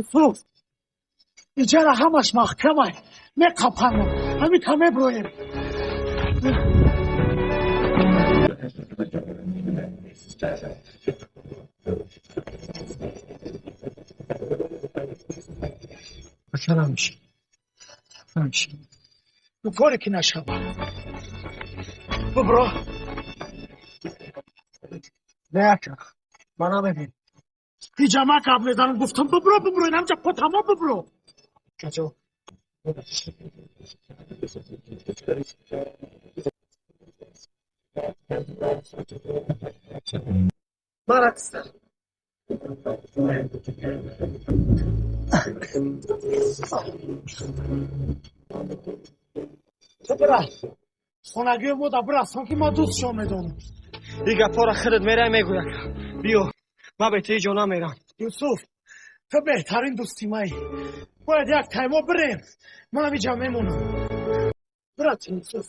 Юсуф, иҷара ҳамаш маҳкамай, меқапанам, ҳамин ка меброем. Намеши, намеши. Ну, коре ки нашава. Бубро. Не, ака, ман намебин. Иҷа ма гап мезанам, гуфтам бубро, бубро, инамҷа потамо бубро. Каҷо? Баракса. Ту бира. Хонагиё мо да бирасон, ки ма дӯстшон медонам. И гапҳоро худат мерай мегӯяк. Биё, ман бе ту иҷо намерам. Юсуф, ту беҳтарин дӯсти маӣ. Бояд як таймо бирем. Ман ҳамиҷа мемонам. Брат Юсуф.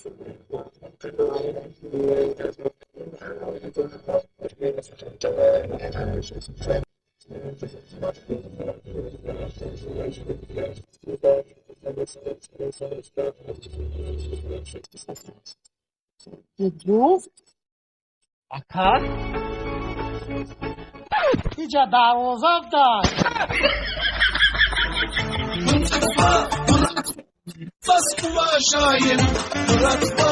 Юсуф? Ака? Иҷа дарвоза дай. Вас уважаем, братва.